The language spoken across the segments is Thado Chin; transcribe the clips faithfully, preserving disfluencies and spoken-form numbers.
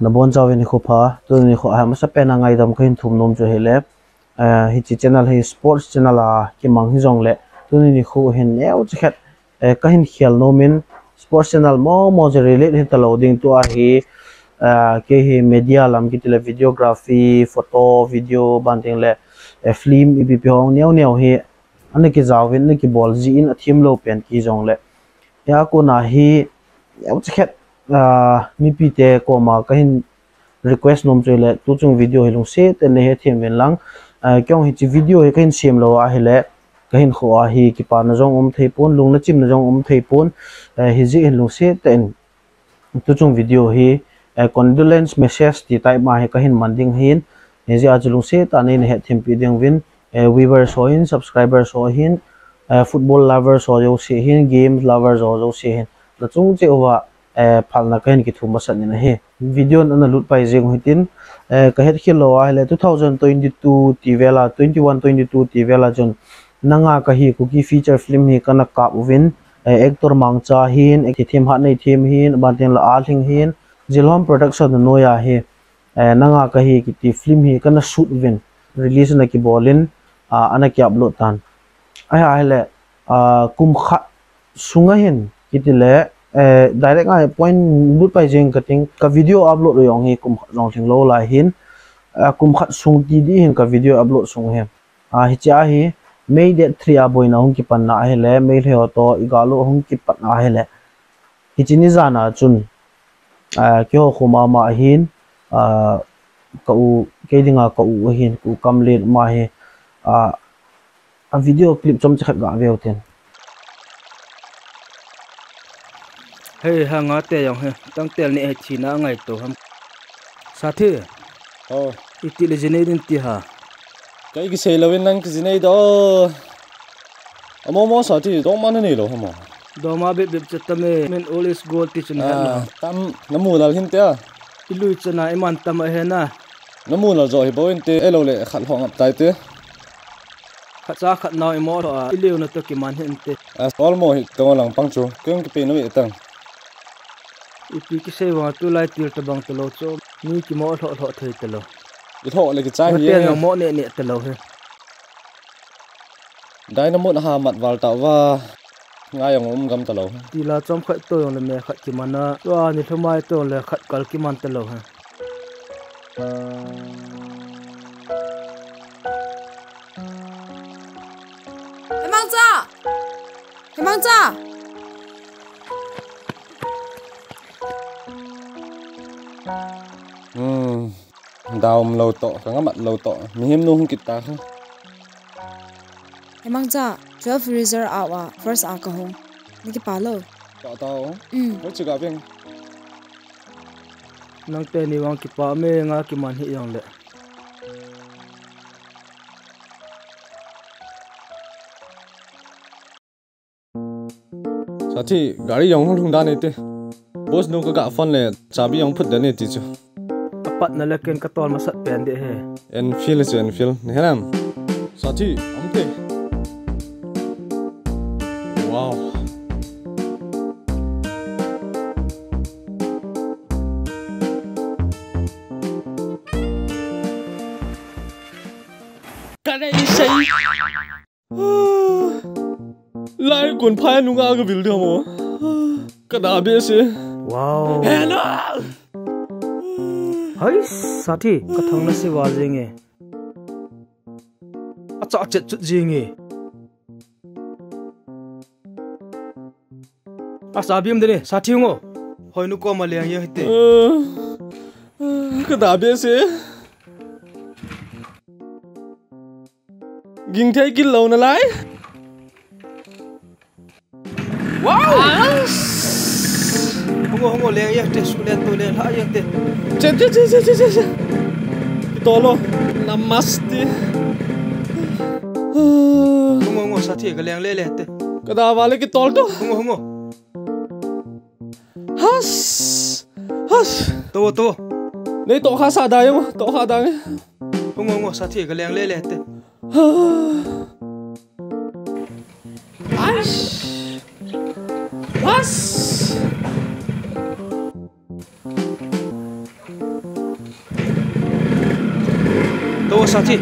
Nabonchauvin nikho pha, tuni nikho a masapen a ngaidam kahin thum nom chu ahile, eh, hiche channel hi sports channel a kimang hijongle, tuni nikho hin neocha khat, eh, kahin khel nom in, sports channel momo jong relate hitalou ding, tua hi, eh, kei hi media lam kiti le videography, photo, video, banting le, eh, film, ipi ipi hung neo neo hi, ana kijaovin, ana kibol jin, athemlou pen kihi jongle. Hia kona hi, neocha khat, ah, mipite koma kahin request nom chu ahile, tuchung video hi lungset tah in neihethem uvin lang. Ah, kei jong hiche video hi kahin semlou ahile, kahinkho a hi kipana jong um thei pon, lungna chimna jong um thei pon, eh, hijeh hin lungset tah in tuchung video hi, eh, condolence message ti type ma hi kahin man ding ahin, hijeh a chu lungset tah in neina hetthempi ding uvin, eh, viewers ho hin, subscribers ho hin, eh, football lovers ho jouse hin, games lovers ho jouse hin, nachung cheh uva, eh, phalna kahin kithum masat in ahi. Video in ana lut pai jeng u hitin, eh, kahetkhel lou ahile two thousand twenty-two ti vel a, twenty-one twenty-two ti vel a chun Nanga Kahi Kuki feature film hi kana kap uvin, eh, actor Mangcha hin, eh, kithem Hatneithem hin, banting le Alhing hin, Zilhom Production noiya hi, eh, Nanga Kahi kiti film hi kana shoot uvin, release ana kibol in, ah, ana ki upload tan. Ahia ahile, ah, kum khat sunga hin, kiti le, eh, direct a point lut pai jeng kating, ka video upload u jong hi kum khat jong lhinglou lai hin, ah, kum khat sung ti ding hin ka video upload sung hi. Ah, hiche a hi, May date three a boina hung kipanna ahile, Meitei ho toh, igalou hung kipat ahile. Hiche ni jan a chun, ah, keiho kho mama ahin, ah, ka u, kei dinga ka u ahin, ka u Kamlen ama hi, ah, a video clip chomcha khat gave u tin. Hei, hanga te jong hi, tangtel ni hi thina angaito ham. Sathi. Oh. Iti le jinei din ti ha. Kei kisei louvin nang kijinei do. Amo mo Sathi, dongma nanei lou ham. Dongma bep bep chet tame, min all is gold ti chun. Ah, tam namu lal hin te a. Ilui chana iman tam ahi na. Namu lal jo hi bou inte, elou le khat lhoh ngap tai te. Khat cha khat nao imo lhoh a, ileu na toh kiman hih inte. A, small mo hi tong lang pang chu, kei jong kipe nom e tang. Ipi kisei vang tulai til tabang talou chu, mi kimo lhoh lhoh thei talou. Ilhoh le kichai hi. Naten jong mo neh neh talou hi. Dynamite ha mat val tauva. Ngai jong um gam talou. Tila chom khat to jong le me khat kiman a. Tua ni lhumai to jong le khat kal kiman talou ha. Hemangcha! Hemangcha! Hmm. Daum lou toh, ka ngamat lou toh. Mihem nu hung kit ta kha. Hemangcha, twelve result out a, first a kahung. Na kipa lou. Pa tao. Mm. Hoi chiga veng. Nang teni vang kipa me nga kiman hi jong le. Sathi, gari jong hung lhung dan e te. Boss nu ka ga phone le, chabi jong phut dan e ti chu. Apat na le ken ka tol masat pen de he. Enfield chu Enfield. Ne helam. Sathi, am te. Wow. Ka dei sei. Lai kun phai nunga ka vil ding mo. Ka da be se. Wow. Hello. Hai, Sathi, ka thang na se va jing e. A cha chet chut jing e. A sa bim de ni, Sathi ngo. Hoi nu ko ma leng ye hite. Ka da be se. Ging thei kit lou na lai. Wow! Hungo, hungo, leng ye te, su len tu len, ha ye te. Che, che, che. Kitolo. Namaste. Hungo, hungo, Sathi ka leng le le te. Ka da vale kitol to. Hungo, hungo. Has. Has. To, to. Nei to kha sa da yo, to kha da nge. Hungo, hungo, Sathi ka leng le le te. Ash! Ash! To, sathi.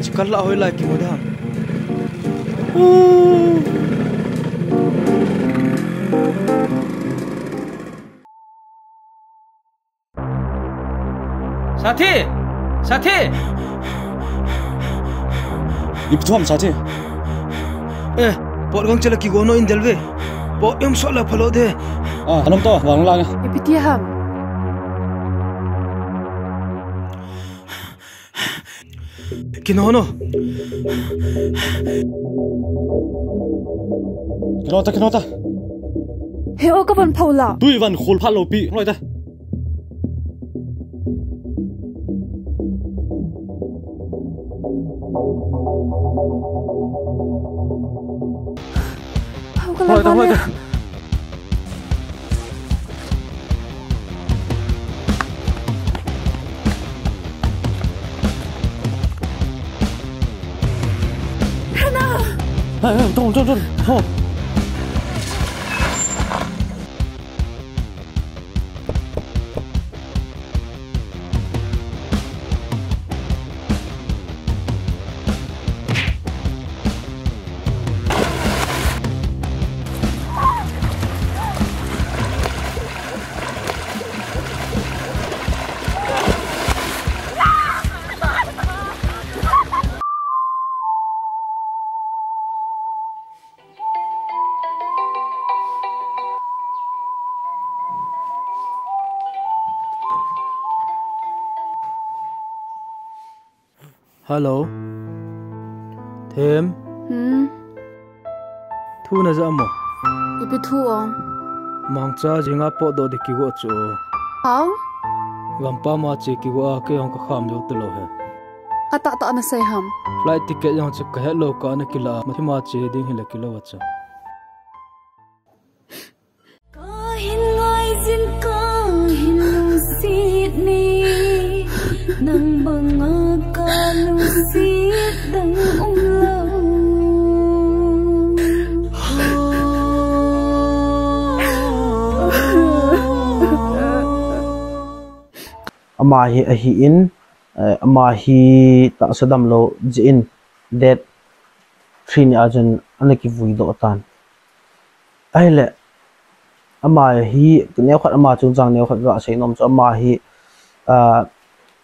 Chikal la hoi lai kimu dam. Sathi! Sathi! Ipi thu ham, sathi? Eh, pot gong chela kigo no in delve. Pot yom so la phalo de. Ah, anom to, wang lang. Ipi ti ham? Kino no. Kino ta, kino ta. He o ka van phau la. Tui van khol pha lo pi, loi ta. Hau ka la. Loi ta, loi ta. Hana! Hey, hey, don't, don't, don't. Oh. Hello. Them. Hmm. Thu na ja mo. Ipi thu o. Mangcha jinga potdoh di kigo chu. Hau? Gampa ma che kigo a kei hong ka kham deu tu lo he. Atah tah na sei ham. Flight ticket jong chu ka het lo ka na kila. Ma thima che ding hi la kilo a chu. Ka hin ngai jin ka hin lungsit ni, nang banga ka lungsit dang um lo. Ama hi ahi in, eh, ama hi tahsa damlou jeh in date three ni a chun ana kivui doh tan. Ahile, ama hi, neokhat ama chungchang neokhat ka sei nom chu, ama hi, ah,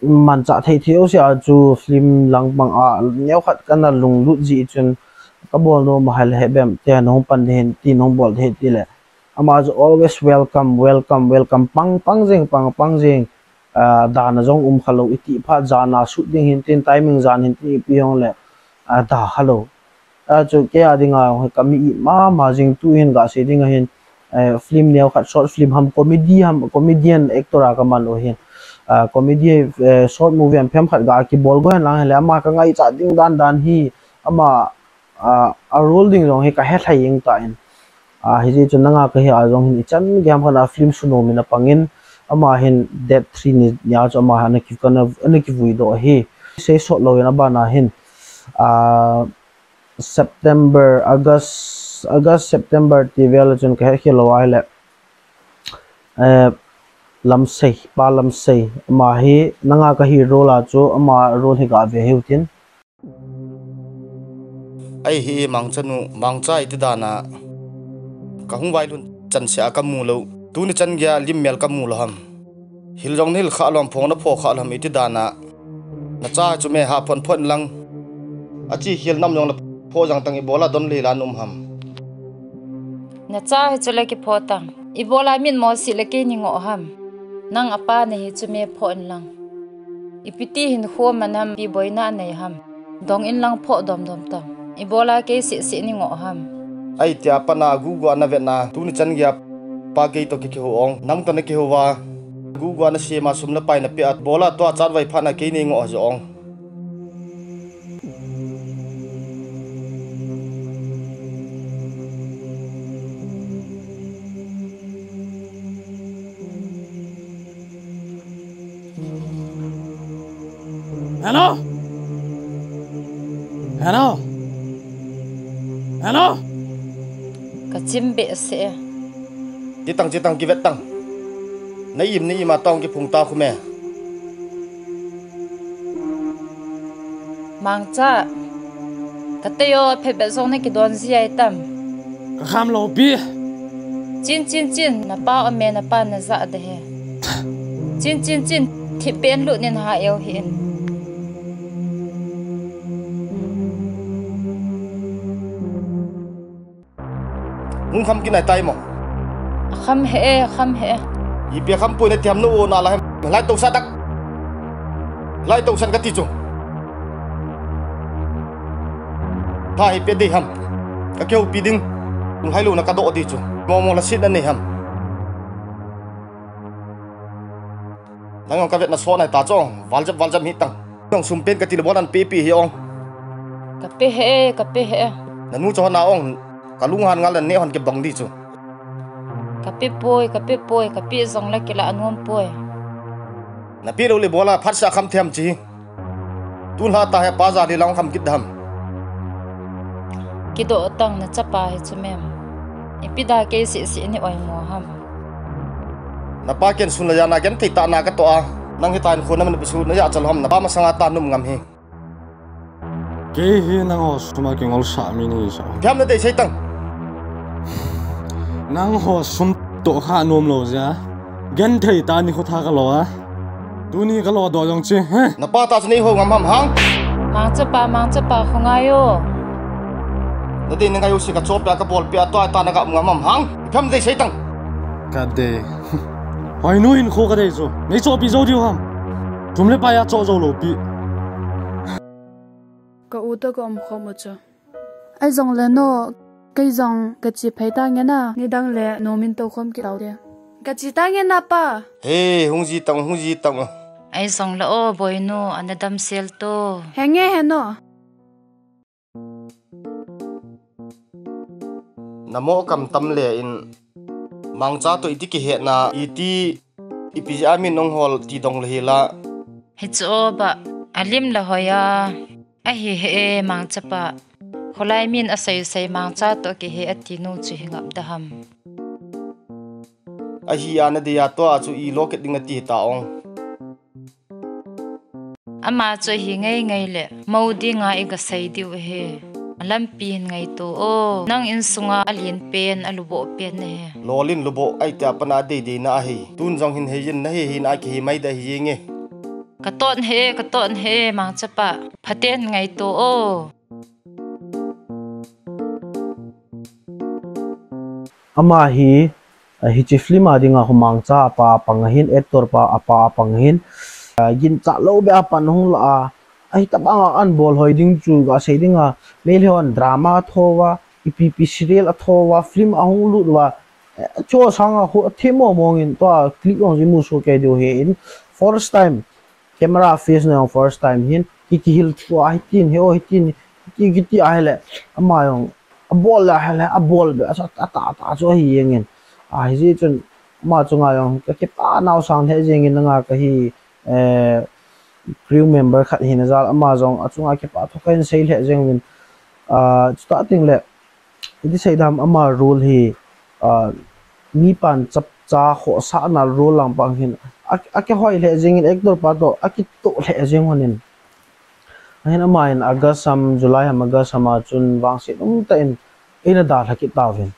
manchah thei thei jouse a chu film lang bang a, neokhat kana lunglut jeh chun, ka bol nom a hile he bem, tia nahung pan ding hin, ti nahung bol ding hin ti le. Ama chu always welcome, welcome, welcome, pang, pang jeng, pang, pang jeng, ah, dan a jong um kha lou, iti phat jan a shoot ding hin tin, timing jan hin tin, ipi hong le, ah, da kha lou. A chu kei a dinga hung hi ka mi it mama jing tu hin ga sei ding ahin, eh, film neokhat short film ham comedy ham, comedian actor a ka man u hin. Ah, comedy, eh, short movie ham phem khat ga kibol go hen lang hile ama ka ngaicha ding dan dan hi ama, ah, a role ding jong hi ka he lhai jeng tan. Ah, hijeh chun nanga ka hi a jong hin ichan gei ham khat a film sunom in apang in ama hin date three ni, ni a chu ama ana ki, kana, ana kivui doh ahi. Sei sot lou in abana hin, ah, September, August, August, September ti vel a chun ka het khel lou ahile, eh, Lamsei, Pa Lamsei, ama hi nanga ka hi role a chu ama role hi ga ve hiu tin. Ahi hi Mangcha nu, Mangcha iti dan a ka hung vailhun chan seh a ka mu lou, tuni chan gei a lim mel ka mu lou ham. Hil jong na hil kha lou ham, phong na pho kha lou ham, iti dan a. Na cha chu me ha phon phon lang. A chi khel nam jong na pho jang tang, ibola don lei la na um ham. Na cha hi chu le kipho tang. Ibola min mo si le kei ni ngoh ham. Nang apa na hi chu me pho in lang. Ipi ti hin kho man ham, ipi boina nei ham. Dong in lang pho dom dom tang. Ibola kei seh seh ni ngoh ham. Ahi tia pa na gugu ana vet na, tuni chan gei a pa kei to ki, kihou ong. Nang to na kihou va. Gugu ana sema sum le pai na pe a. Bola tua chat vai pha na kei nei ngoh jo ong. Hello? Hello? Hello? Ka chim behseh e. Chitang, chitang, kivet tang. Na im, na im a tong kiphung ta khu me. Mangcha, ka tei o, phet bet jong na kidon ji ai tam. Ka kham lo pi. Chin, chin, chin, na pa o me, na pa na ja de he. Chin, chin, chin, thip pen lut nin ha eo hi in. Hung kham kin ai tai mo. A kham he e, a kham he e. Ipi a kham pui na ti ham nu na la hem. Lai to sa tak. Lai to san ka ti chu. Tha hi pe dei ham. Ka keu pi ding. Hung hai lo na ka do di chu. Mo mo la sit na nei ham. Nang ka vet na so nai ta chu. Val jap, val jap hi tang. Nang sum pen ka ti le bon an pe pi hi ong. Ka pe he e, ka pe he e. Na nu chu na ong. Ka lung han ngal ne hon ke bang di chu. Ka pe poi, ka pe poi, ka pe jong la kila anom poi. Na pe lo le bola phat sa kham them chi. Tun la ta he pa ja le lang kham kit dam. Kido tang na chapa hi chu mem. Ipi da ke si si ni oi mo ham. Na pa ken sun la ja na ken thei ta na ka to a. Nang hi ta in khun na man pi su na ja chal ham na pa ma sanga ta num ngam hi. Kei hi nangho sum a kingol sa mi ni sa. Phiam na dei sei tang. Nangho sum to kha nom lo ja. Gen thei ta ni khu tha ka lo a. Tuni ka lo do jong chi, he? Na pa ta chu nei ho ngam ham hang. Mangcha pa, mangcha pa khu ngai o. Na dei na ngai u si ka chop ya ka bol pi a to ai ta na ka ngam ham hang. Phiam dei sei tang. Ka dei. Hoi nu in khu ka dei chu. Nei chop pi jo diu ham. Thum le pa ya cho jo lo pi. Ka u to ka om khom u chu. Ai jong le no, kei jong ka chi phei ta nge na, ni dang le no min to khom ki tau de. Ka chi ta nge na pa. He, hung ji tang, hung ji tang. Ai jong le o boinu, ana dam sel to. He nge he no. Na mo kam tam le in mangcha to iti ki he na, iti ipi ja min ong hol ti dong le hi la. Hi chu o ba, a lim la hoi a. A hi he e mangcha pa. Kholai min a sei sei mangcha to ki he a ti nu chu hi ngap da ham. A hi a na dei a to a chu i lo ke ding a ti ta ong. Ama chu hi ngai ngai le, mo ding a i ga sei diu he. A lampi hin ngai to o. Nang in sunga a lin pen, a lubo pen ne he. Lolin lubo ai ta pana dei dei na a hi. Tun jong hin he yin na he hi na ki hi mai da hi nge. Ka ton he, ka ton he, mangcha pa. Phaten ngai to o. Ama hi, a, hichi film a dinga khu mangcha a pa a pang ahin, actor pa a pa a pang ahin, a, gincha lo be a pan hung la a, a hi tabang a an bol hoi ding chu ga sei ding a, mei le hon drama a tho va, ipi pi serial a tho va, film a hung lut va, eh, cho sang a khu a thi mo mong in to a clip ong ji mu su ke diu he in, first time, camera face na jong first time hin, ki, kihil thua hitin, he o hitin, ki, kiti a hele, ama jong, a bol le hele, a bol be, a sa, a ta, a ta, chu ahi jeng in. A hi ji chun, ama chunga jong, ka kipa nau sang le jeng in, nga ka hi, eh, crew member khat hi na jal, ama jong, a chunga kipa thu ka hin sei le jeng in, a, chuta ting le, iti sei dam ama role hi, a, mi pan chap cha khohsahna role lang pang hin, a, a kihoi le jeng in actor pa to, a kito le jeng hon in. Ahin ama in August ham, July ham, August ham a chun vangset um ta in, eina dalha kit tauvin.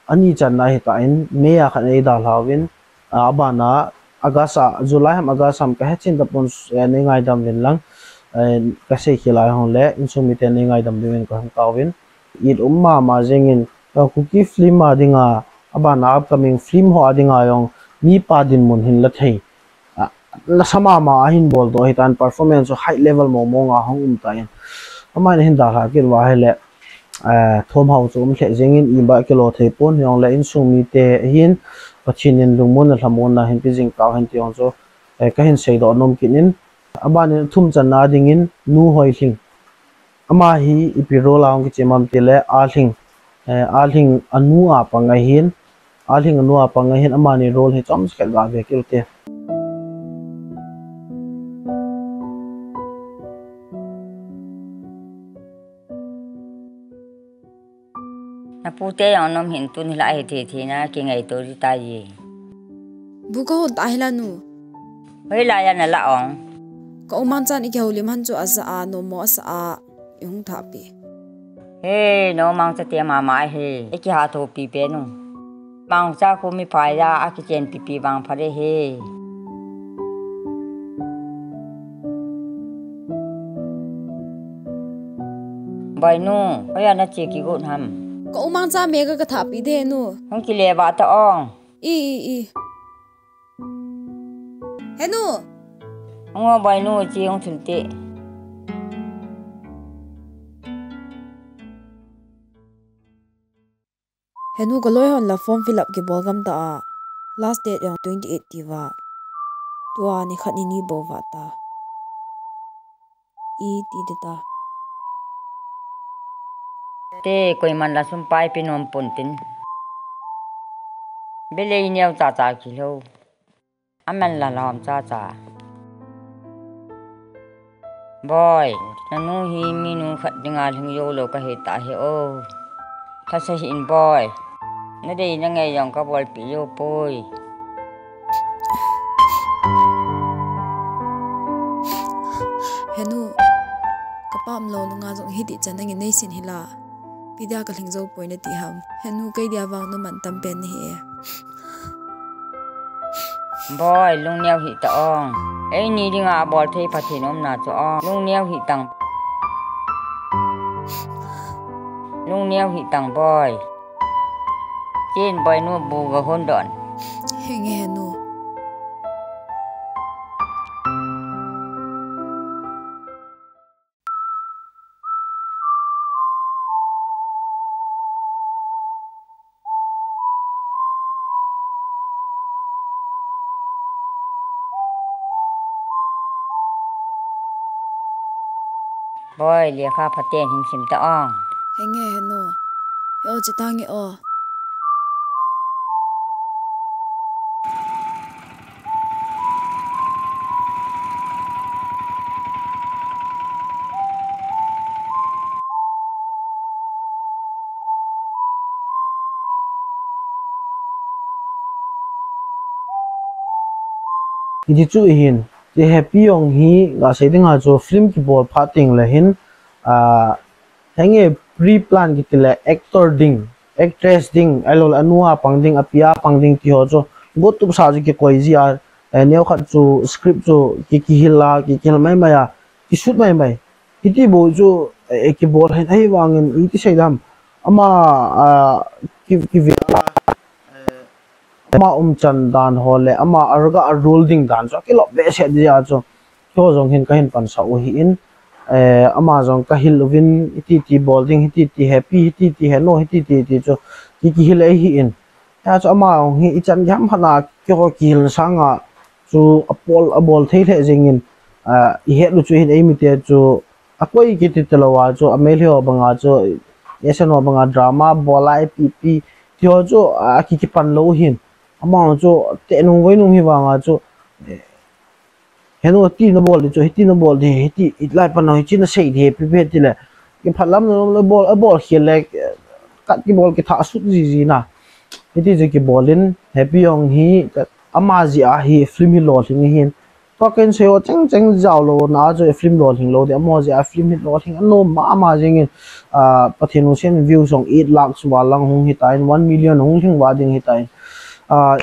Ani channa hi ta in, May a khat ei dalha uvin, a, abana August a, July ham, August ham ka hechin ta pon, eh, nei ngaidam vin lang, eh, ka sei khel a hong le, insung mite nei ngaidam diuvin ka hung tauvin. It um mama jeng in, a, Kuki film a dinga, abana upcoming film ho a dinga jong, mi pa dinmun hin la thei. A, la sa mama a hin bol to hi tan performance high level mo mo nga hong um ta in. Ama in hin dalha kit va hele, eh, thom hau chu um le jeng in i ba kilo thei pon jong le insung mite hin Pathen in lungmon na lhamon na hin pi jing tau hen ti jong chu, eh, ka hin sei do nom kit in. Aban in thum channa ding in Nu Hoihling. Ama hi ipi role a hung kichim am ti le, Ahling, eh, Ahling anu a pang ahin, Ahling anu a pang ahin, amani role hi chomcha khat ga ve kit u te. Na Pute jong nom hin tun hilai hi thei thei na kingaito ji tai. Bu ka hon ta hila nu. Hoilai a na la ong. Ka umang chan i kihoulim han chu asa a, nom mo asa a, i hung thahpi. He, no mangcha te mama he. I kiha thopi pe nu. Mangcha khu mi phai a, a kichenpi pi vang pha de he. Boinu, hoiya na che kigot ham. Ka umang cha me ka ka thahpi de nu. Hung kile va ta ong. I, i, i. He nu. Hung o Boinu, che hung thil te. He nu, ka loi hon la form fill up kibol gam ta a. Last date jong twenty eight ti va. Tua ni khat ni ni bou va ta. I ti de ta. Te, koiman la sum pai pe nom pon tin. Belei neo cha cha kilou. Aman la lom cha cha. Boi, nanu hi minu khat dinga lhing jou lou ka hi ta hi o. Thasa hih in Boi. Na dei na ngei jong ka bolpi jou poi. He nu, ka pam lou nunga jong hiti chan nangin nei sin hila. Pi dia ka lhing jou poi na ti ham. He nu, kei dia vang na man tam pen na hi e. Boi, lungneo hih ta ong. Eini dinga bol thei Pathen umna chu ong. Lungneo hih tang. Lungneo hih tang Boi. Chen Boinu, bu ga hon don. Henge he nu. Boi, lekha phaten hin sim ta ong. Henge he nu. He o, che tange o. Hiti chu hin, ti Happy jong hi, ga sei dinga chu film kibol phat teng le hin, a, henge pre-plan kiti le actor ding, actress ding, ahilou le anu a pang ding, api a pang ding ti ho chu, go tup sa chu kikoi ji a, eh, neo khat chu script chu ki, kihil a, ki, kihil mai mai a, kisut mai mai. Hiti bou chu, eh, kibol hin ahivangin, iti sei dam. Ama, ah, ki, kivil a, eh, ama umchan dan ho le, ama arga a role ding dan chu, kilop behseh dia chu. Kho jong hin kahin pansah u hi in, eh, ama jong kahil uvin, hiti ti bol ding, hiti ti Happy, hiti ti he no, hiti ti ti chu, ki, kihil ahi in. Hia chu ama jong hi ichan gei ham khat a keiho kihilna sanga chu abol, abol thei lheh jengin, ah, ihet u chu hin eimite chu akoi kiti talou a chu amelhei ho banga chu, S N ho banga drama bol a ipi pi ti ho chu, ah, aki kipan lou hin. Ama jong chu te nung voi nung hi vanga chu, eh, He nu, ti nabol di chu, hiti nabol di, hiti, hitlai pan hichi nasei di, pi pi ti le. Kiphat lam nom le bol, abol khel le, kat kibol kithah sut ji ji na. Hiti chu kibol in, Happy jong hi, ka, ama jeh a hi film hi lolhing ahin. Tua ken sei ho cheng cheng jao lou na chu film lolhing lou di, ama jeh a film hi lolhing anom mama jengin, ah, Pathen lungset in views jong eight lakhs val lang hung hitan, one million hung lhing va ding hitan. Ah,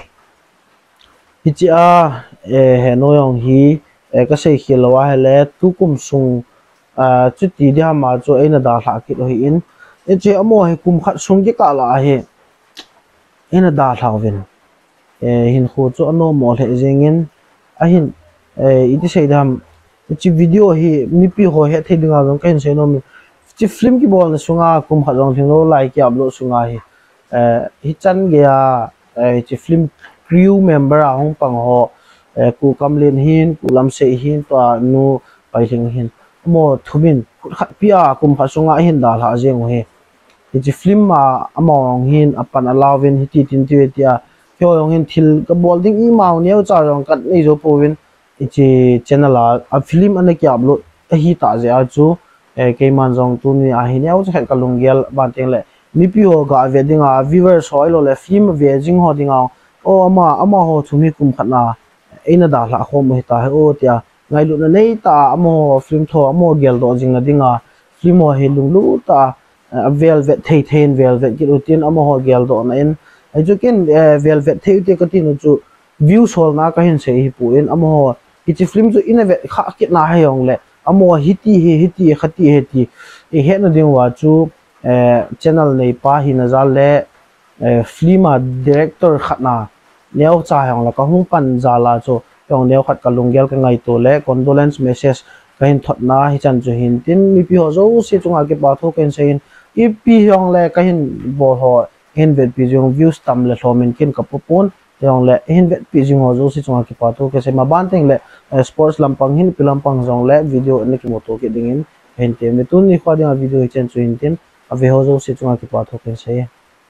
Hichea, eh, he nu jong hi, eh, kasei khel lou ahile, tukum sung, ah, chuti diham a chu eina dalhah kit u ahin. Hiche amaho hi kum khat sung kikah lah ahi. Eina dalhah uvin. Eh, hinkho chu anom mo lheh jengin. Ahin, eh, iti sei diham. Hiche video hi mipi ho hethei dinga jong kahin sei nom in. Hiche film kibolna sunga kum khat jong lhing lou lai ki upload sunga hi. Eh, hichan geiya, eh, hiche film crew member a hung pang ho, eh, Pu Kamlen hin, Pu Lamsei hin, tua nu Pailhing hin. Amaho thumin, khut khat pia kum khat sunga ahin dalhah jeng u hi. Hiche film a, amaho jong hin, apan alauvin, hiti tin tiu tia. Keiho jong hin thil kabol ding ima neocha jong kanei jou pouvin. Hiche channel a, a film ana ki upload ahi tah jeh a chu, eh, keiman jong tuni a hi neocha khat kalunggel ban teng le, mipi ho ga ve dinga, viewers ho ahilouleh film ve jing ho dinga, o ama, amaho chu mi kum khat na eina dalhah khom u hita hi o tia ngailutna neitah a amaho film tho amaho geldoh jingna dinga film ho hi lunglut tah a, eh, velvet thei thei in velvet kit utin amaho geldohna in. Ahi chu ken, eh, velvet thei ute kati nu chu views holna kahin sei hipon amaho hiche film chu ina vet khah kitna hijongleh amaho hiti hi, hiti khati hi ti ihetna diuva chu, eh, channel neipa hina jal le, eh, film a director khat na neocha hijongle kahung pan jal a chu, hijong neokhat kalunggel kangaito le condolence message kahin thotna hichan chu hintin, mipi ho jouse chunga kipa thu kahin sei in, ipi hijongle kahin bol ho hin vetpi jing views tam le lhom in ken kapopon, hijongle hin vetpi jing ho jouse chunga kipa thu kasei, maban tengle, eh, sports lampang hin ipi lampang jongle video in kimuto kit dingin kahin tem e. Tuni kho dinga video hichen chu hintin, ave ho jouse chunga kipa thu kahin sei e.